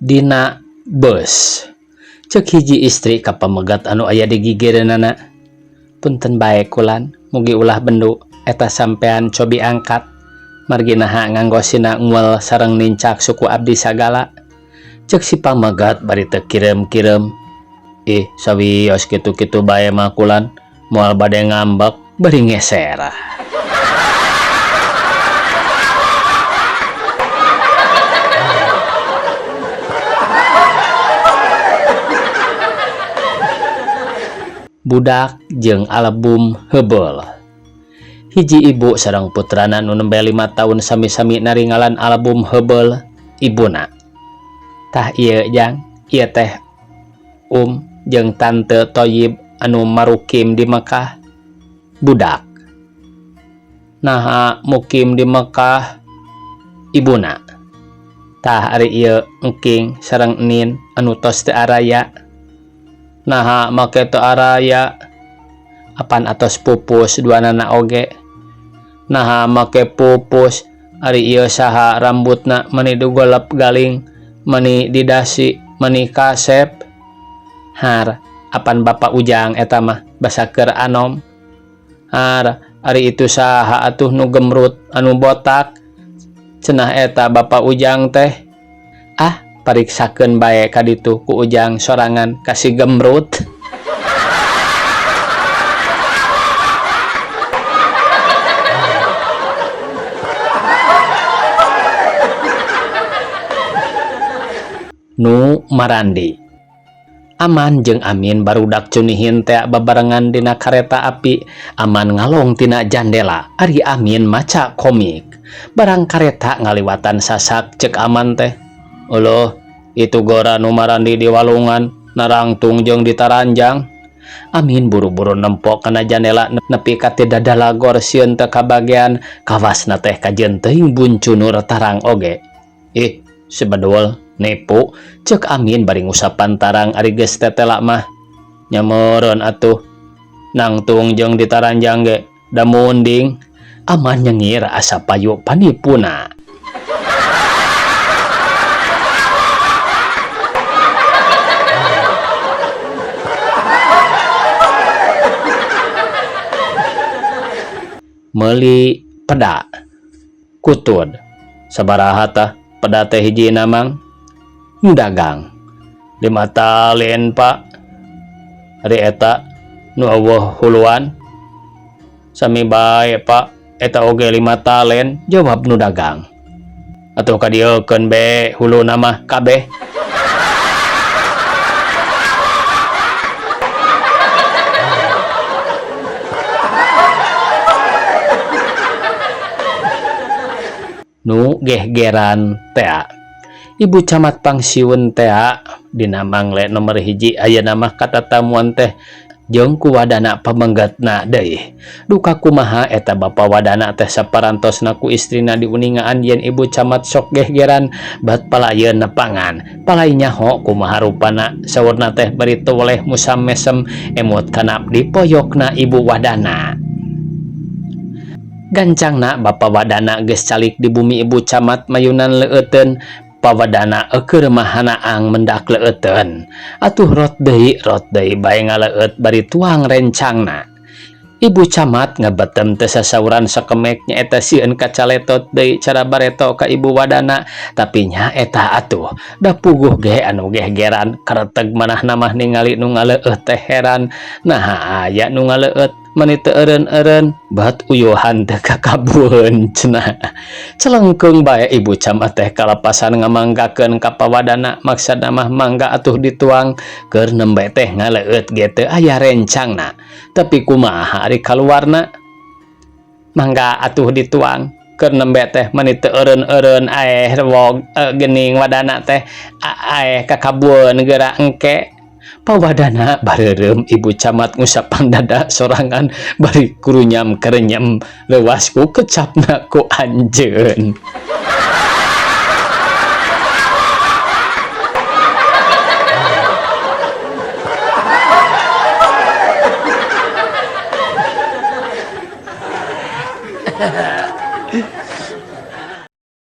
Dina beus. Cek hiji istri ka pamegat anu aya di gigireunana. Punten bae kulan, mugi ulah bendu eta sampean cobi angkat. Margi naha nganggo sina nguel sareng nincak suku abdi sagala. Cek si pamegat bari teu kireum-kireum. Ih, sawios kitu-kitu bae mah kulan, moal bade ngambek bari ngeser. Budak jeung album heubeul. Hiji ibu sareng putrana nu nembe 5 tahun sami-sami naringalan album heubeul ibuna. Tah ieu jang, ieu teh jeung tante Toyib anu marukim di Mekah. Budak. Naha mukim di Mekah ibuna. Tah ari ieu engking sareng enin anu tos teu araya. Naha make teu araya? Apan atos pupus duanana oge. Naha make pupus? Ari ieu saha rambutna meni dugolep galing, meni didasi, meni kasep. Har, apan Bapak Ujang eta mah basa keur anom. Har, ari itu saha atuh nu gemrut anu botak? Cenah eta Bapak Ujang teh. Ah, pariksakeun bae ka ditu ku Ujang sorangan kasih gemrut. Nu marandi. Aman jeung Amin barudak cunihin tea babarengan dina kareta api. Aman ngalong tina jandela, ari Amin maca komik. Barang kareta ngaliwatan sasak cek Aman teh. Uluh, itu gora nu marandi di walungan, narangtung jeung ditaranjang. Amin buru-buru nempok kana jandela nepi ka teu dadalagor sieun teu kabagean, kawasna teh kajeun teuing buncunur tarang oge. Ih, sebedul nipu, cek Amin bari ngusapan tarang ari geus tetela mah. Nyameureun atuh. Nangtung jeung ditaranjang ge da munding. Aman nyengir asa payu panipuna. Meuli peda kutud sabaraha tah peda teh hiji namang dagang 5 talen pak. Ari eta nu eueuh huluan sami bae pak, eta oge 5 talen jawab nu dagang. Atuh kadieukeun be huluna mah kabeh. Nu gehgeran tea. Ibu camat pangsiun tea dina mangle nomor 1 ayeuna mah katatamuan teh jeung ku wadana pamenggatna deui. Duka kumaha eta bapa wadana teh saparantosna ku istrina diuningaan yen ibu camat sok gehgeran bat palayeun nepangan. Palai nyaho kumaha rupana saurna teh bari toleh musam mesem emot kana dipoyokna ibu wadana. Gancangna bapa wadana geus calik di bumi ibu camat mayunan leueuteun. Pawadana eukeur mahanaang mendak leueuteun. Atuh rot deui bae ngaleueut bari tuang rencangna. Ibu camat ngabetem teu sasauran sakemek nyaeta sieun kacaletot deui cara bareto ka ibu wadana, tapi nya eta atuh da puguh ge anu gehgeran kareteg manahna mah ningali nu ngaleueut teh heran. Naha aya nu ngaleueut mani teu eureun-eureun bat uyuhan teh kakabueun cenah. Celengkeung bae ibu camat teh kalapasan ngamanggakeun ka pawadana, maksadna mah mangga atuh dituang keur nembe teh ngaleueut ge teu aya rencangna. Tapi kumaha ari kaluarna? Mangga atuh dituang keur nembe teh mani teu eureun-eureun aeh rewog geuning wadana teh aeh kakabueun geura engke. Pawadana bareureum ibu camat ngusapan dada sorangan bari kurunyam kerenyem leuwas ku kecapna ku anjeun.